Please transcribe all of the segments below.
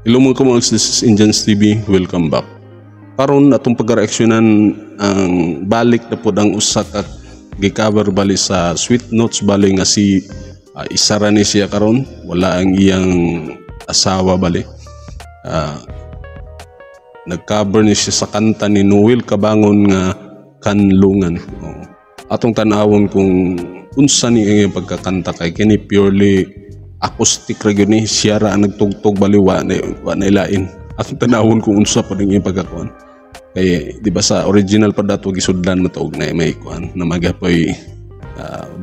Hello mga kamuags, this is Indians TV. Welcome back. Karon atong pagreaksyonan ang balik na pod ang usa ka gi-cover bali sa Sweet Notes bali nga si isa ra ni siya karon, wala ang iyang asawa bali. Nag-cover ni siya sa kanta ni Noel Cabangon nga Kanlungan. Oo. Atong tan-awon kung unsa ni ang iyang pagkakanta kay kini purely acoustic ra gyud ni siya ra ang nagtugtog bali wa na ilain. Atong tan-awon kung unsa pa ning iyang pagkakuan. Kay di ba sa original pa dato gisudlan man to og na may kuan na magapoy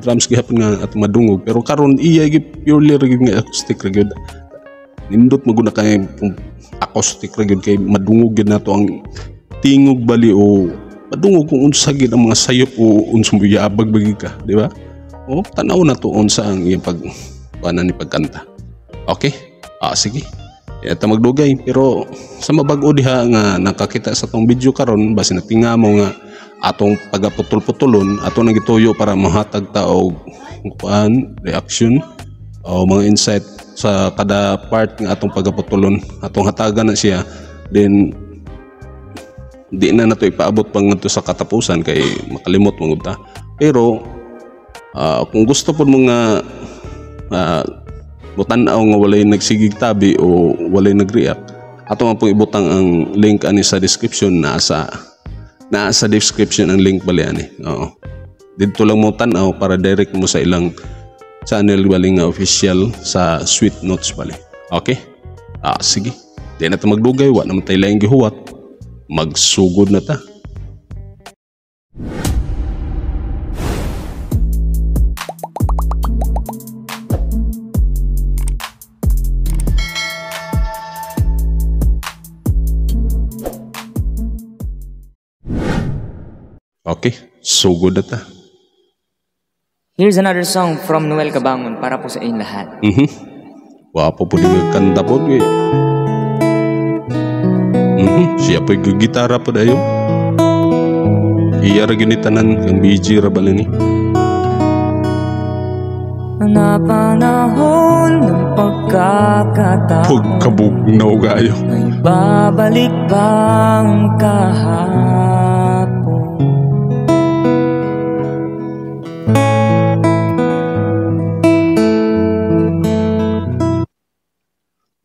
drums gihapon nga at madungog, pero karon iya gyud purely ra gyud nga acoustic ra gyud. Nindot mo guna kay kung acoustic ra gyud kay madungog gyud nato ang tingog bali o madungog kung unsa gyud ang mga sayop o unsa mo yabag bagi ka, di ba? O tan-aw na to unsa ang iyang pag kuan ni pagkanta. Okay? Sige. Eta magdugay, pero sa mabag-o diha nga nakakita sa tong video karon, basin natinga mo nga atong pagaputol-putulon ato nang gituyo para mohatag ta og kuan reaction o mga insight sa kada part nga atong pagaputulon, atong hatagan na siya, then di na nato ipaabot pa ngadto sa katapusan kay makalimot man gud ta. Pero kung gusto pod mo nga mutan-aw nga walay nagsigig tabi o walay nag-react, ato man pong ibutang ang link ani sa description, naa sa description ang link bali ani. Oo. Didto lang mo tan-aw para direct mo sa ilang channel bali nga official sa Sweet Notes bali. Okay? Sige. Di na ta magdugay, wa naman tay laing gihuwat. Magsugod na ta. Okay, sugod na ta. Here's another song from Noel Cabangon para po sa inyong lahat. Wapo po din kanta po. Eh. Siya po'y gitara po dayo. Iya ra gyud ni tanan kang BG ra bali ni. Na panahon ng pagkakataon, Pagkabugnaw kayo. may babalik bang kahapon?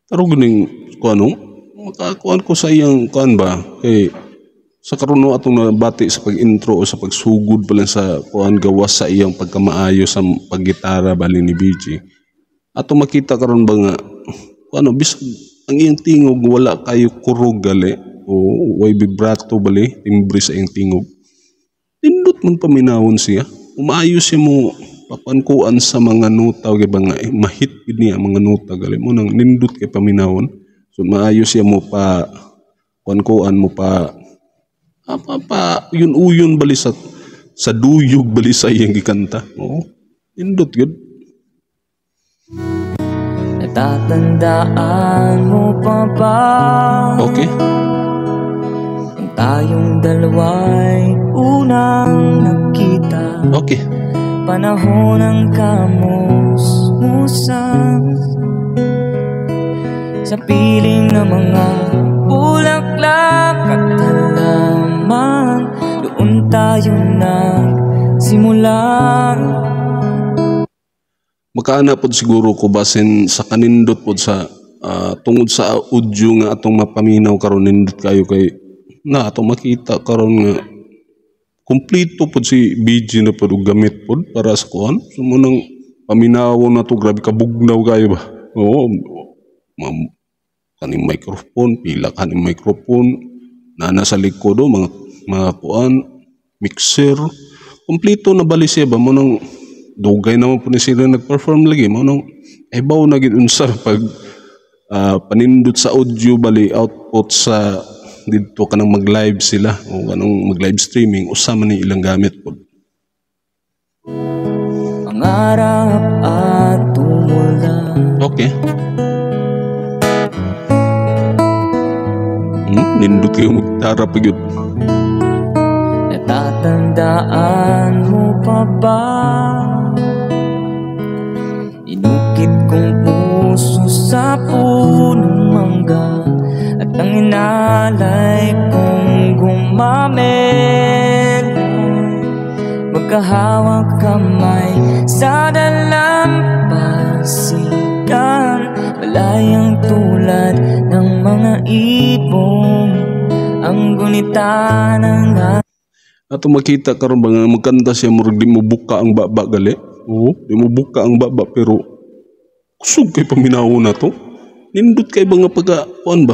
Pero ganing kuan no, makakuan ko sa iyang kuan ba kay sa karon no atong nabati sa pag-intro o sa pagsugod pa lang sa kuan gawas sa iyang pagkamaayo sa paggitara bali ni BG. Ato makita karon ba nga kuan no, bisag ang iyang tingog wala kayo kurog gali o way vibrato bali timbre sa iyang tingog. Nindot man paminawon siya. Umayo siya mo papankuan sa mga nota o ba nga mahit gid niya ang mga nota gali mo nang nindot kay paminawon. So maayo siya mo pa kuan-kuan mo pa pa yun uyon bali sa duyog bali sa iyang gikanta. Oo. Nindot gud. Natatandaan mo pa ba? Okay. Nang tayong dalawa'y unang nagkita. Okay. Panahon ng kamusmusan, sa piling ng mga bulaklak at halaman, doon tayo nagsimula. Makaana pod siguro ko basin sa kanindot pod sa tungod sa audio nga atong mapaminaw karon, nindot kayo kay na atong makita karon nga kompleto pod si BG na pod og gamit pod para sa kuan. So mo nang paminawon na to, grabe kabugnaw kayo ba. Oo, ma'am, kaning microphone, pila kaning microphone na nasa likod o mga kuan, mixer, kompleto na bali siya ba mo nang dugay naman po ni sila nag-perform lagi mo nang ibaw na gid unsa pag panindot sa audio bali output sa didto kanang mag-live sila o kanang mag-live streaming usa man ni ilang gamit pod. Pangarap at tumulan. Okay. Nindot kayo magtara pa gyud. Natatandaan mo pa ba? Inukit kong puso sa punong mangga. Ang inalay kong gumamela, magkahawak kamay sa dalampasigan, malayang tulad ng mga ibon ang gunita ng Ato makita karon ba nga magkanta siya, murag di mo buka ang baba gali. Oo, di mo buka ang baba pero kusog kay paminaw na to. Nindot kay ba nga pagka kuan ba?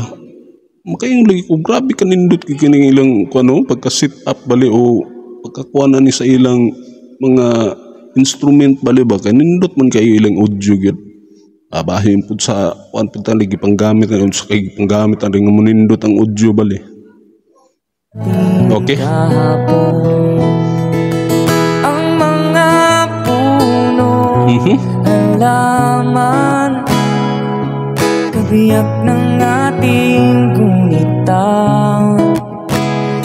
Makaingon lagi ko, grabe ka nindot kay kining ilang kuan, pagka sit up bali o pagka kuan ni sa ilang mga instrument bali ba, kay nindot man kayo ilang audio gyud. Bahin pud sa kuan pud tali gipanggamit na sa kay gipanggamit ang nga monindot ang audio bali. Okay. Kahapon. Ang mga puno, halaman, kabiyak ng ating gunita.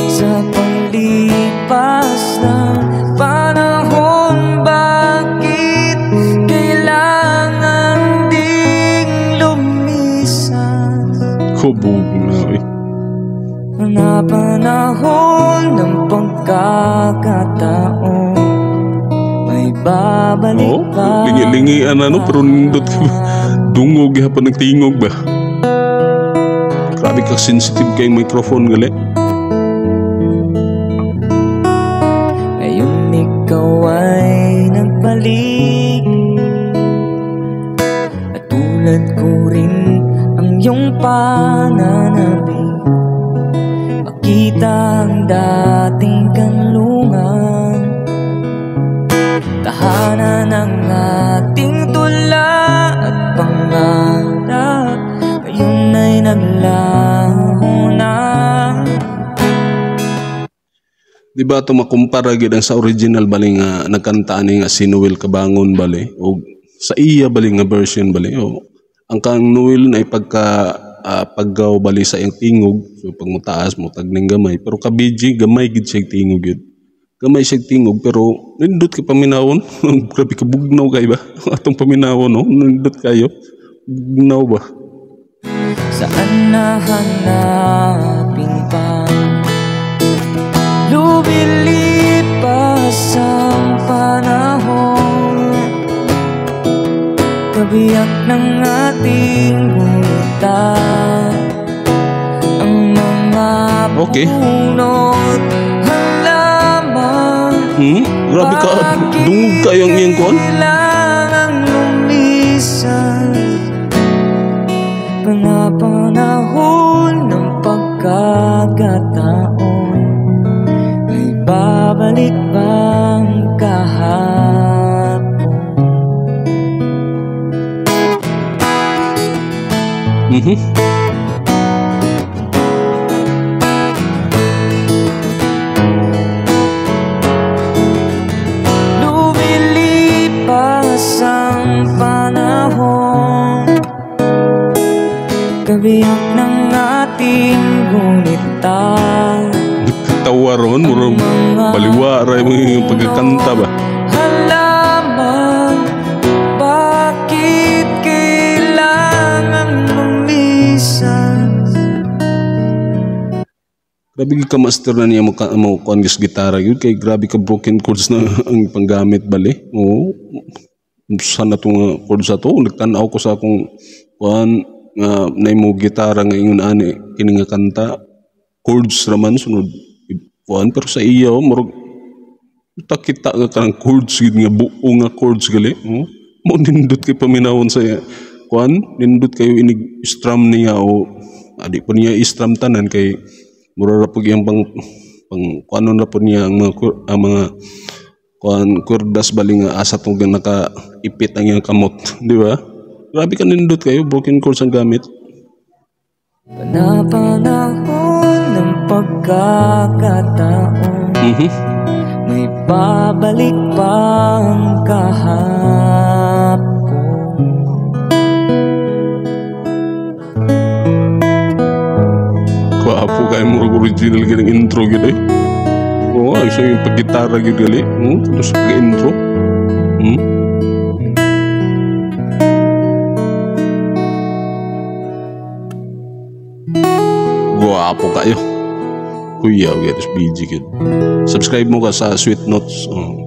Sa paglipas ng panahon, bakit kailangan ding lumisan? Kubog na eh. Na panahon ng pagkakataon, may babalik Oh, pa. Lingi-lingian ano pero nindot ka. Dungog gihapon ng tingog ba. Grabe ka sensitive kay microphone gali. Ngayon ikaw ay nagbalik, at tulad ko rin ang iyong pananabik. Makita ang dating kanlungan, tahanan ng ating tula at pangarap. Ngayon ay naglaho na. Di ba ito makumpara gid ang sa original bali nga nagkanta ani nga si Noel Cabangon bali o sa iya bali nga version bali, o ang kang Noel na ipagka paggaw bali sa iyang tingog, so pag mutaas mo tagning gamay, pero ka BG gamay gid siya tingog gid, gamay siya tingog pero nindot kay paminawon. Grabe ka bugnaw kay ba atong paminawon, no? Nindot kayo, bugnaw ba. Saan nahanapin pa? Lumilipas ang panahon, kabiyak ng ating gunita. Ang mga puno't halaman, Grabe ka dungog kayo ang iyang kuan. Kailangang lumisan? Panapanahon ng pagkakataon, may babalik bang kahapon? Lumilipas ang panahon, kabiyak ng ating gunita. Nagkatawa ron, murag baliwara yung mga pagkakanta ba. Halaman, bakit kailangang lumisan? Grabe ka master na niya mo mo kuan gis gitara yun kay grabe ka broken chords na ang panggamit bali. Oo. Sana tong chords ato nagtan-aw ko sa akong kuan nga naimo gitara nga ingon ani kini nga kanta chords raman sunod kuan, pero sa iya murag kita nga kanang chords gid nga buo nga chords gali. Oo. Mo nindot kay paminawon sa kuan, nindot kayo inig strum niya o adi po niya i-strum tanan kay mura ra pug iyang pang kuanon ra pud niya ang mga ang mga kuan kurdas bali nga asa tong nakaipit ang iyang kamot, di ba? Grabe ka nindot kayo, broken chords ang gamit. Panapanahon ng pagkakataon, may babalik pang kahapon. Kwapo kayo, murag original gid ang intro gid eh. Oo, ay sa yung pag-gitara gid gali. Tapos pag-intro. Guwapo kayo. Kuya, get BG kid. Subscribe mo ka sa Sweet Notes. Oh,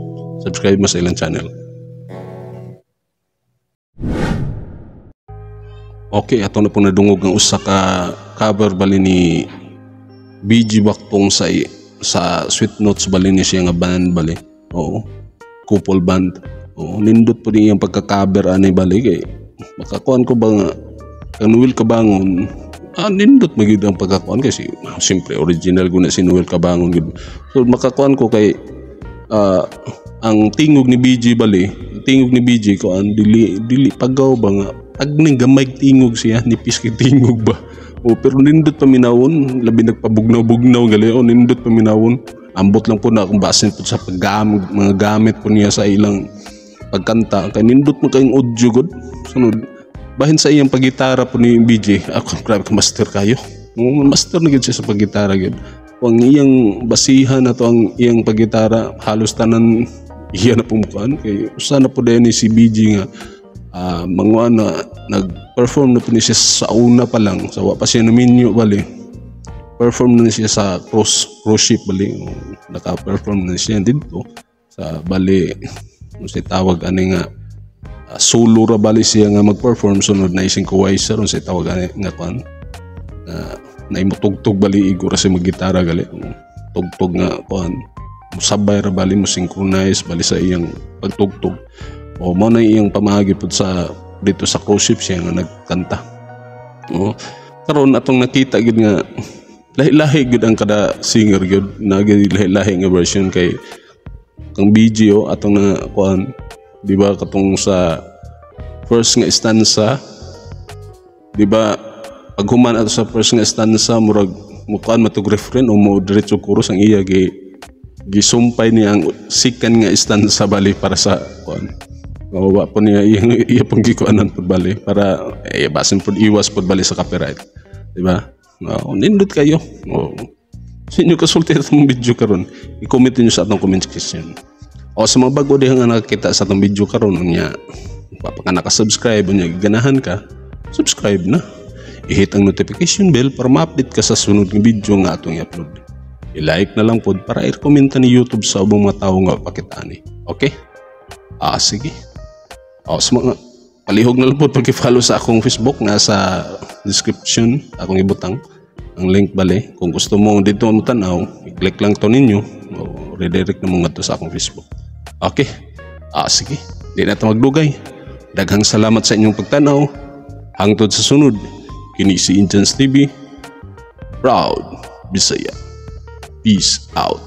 subscribe mo sa ilang channel. Okay, ato na po nadungog ang usa ka cover bali ni BG Baktong sa Sweet Notes bali ni siya nga band bali. Oo. Couple band. Oo, nindot po niya ang pagka-cover ani bali kay makakuan ko ba nga kang Noel Cabangon, nindot magid ang pagkakuan kasi siyempre original ko na si Noel Cabangon gid. So makakuan ko kay ang tingog ni BG bali, tingog ni BG kuan dili dili pagaw ba nga agning gamay tingog siya, nipis kay tingog ba. O pero nindot paminawon, labi nagpabugnaw-bugnaw gali o nindot paminawon. Ambot lang po na kung basin po sa paggamit, mga gamit po niya sa ilang pagkanta kay nindot mo kayong audio god. Sunod bahin sa iyang paggitara po ni BJ, ako grabe ka master kayo. Master na gid siya sa paggitara gid. Ang iyang basihan na to ang iyang paggitara halos tanan iya na pumukuan kay usa na po din ni si BJ nga manguan na nag-perform na po ni siya sa una pa lang, sa wa pa siya naminyo bali. Perform na siya sa cross ship bali, naka-perform na siya didto sa bali unsay tawag ani nga solo ra bali siya nga mag-perform, sunod na ising kuwaiser unsay tawag ani nga kuan naimutugtog bali igo ra siya maggitara gali, tugtog nga kuan musabay ra bali mo synchronize bali sa iyang pagtugtog. O mo na iyang pamaagi pud sa dito sa cruise ship siya nga nagkanta. O karon atong nakita gid nga lahi-lahi gid ang kada singer gid, nagi lahi-lahi nga version kay kang BG o atong na kuan di ba katong sa first nga stanza di ba paghuman ato sa first nga stanza murag mukuan matug refrain o mo diretso chorus ang iya gi gisumpay niya ang second nga stanza bali para sa kuan. Mawawa po niya iyang iya pong gikuanan po bali para basin po iwas po bali sa copyright, di ba? Nindot kayo. Oh. Sa inyo kasulti atong video karon, i-comment niyo sa atong comment section. O sa mga bago diha nga nakakita sa atong video karon unya, pa ka naka-subscribe unya ganahan ka, subscribe na. I-hit ang notification bell para ma-update ka sa sunod nga video nga atong i-upload. I-like na lang pod para i-comment ni YouTube sa ubang mga tawo nga pakitaan ni. Okay? Sige. O, sa mga palihog na lang po pag-follow sa akong Facebook, nasa description akong ibutang ang link bali. Kung gusto mo dito mo tan-aw, i-click lang to ninyo o redirect na mo ngadto sa akong Facebook. Okay? Sige. Di na ta magdugay. Daghang salamat sa inyong pagtanaw. Hangtod sa sunod, kini si Injans TV. Proud Bisaya. Peace out.